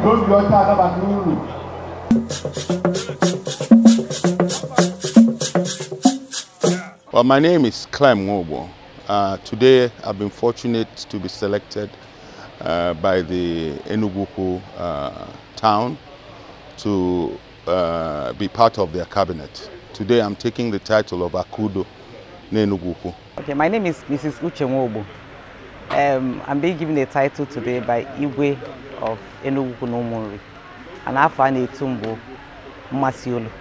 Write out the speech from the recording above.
Well, my name is Clem Nwogbo. Today I've been fortunate to be selected by the Nwogbo town to be part of their cabinet. Today I'm taking the title of Akudo Nwogbo. Okay, my name is Mrs. Uche Nwogbo. I'm being given the title today by Igwe of Nwogbo Nomonri. And I find a tumbo Masiolo.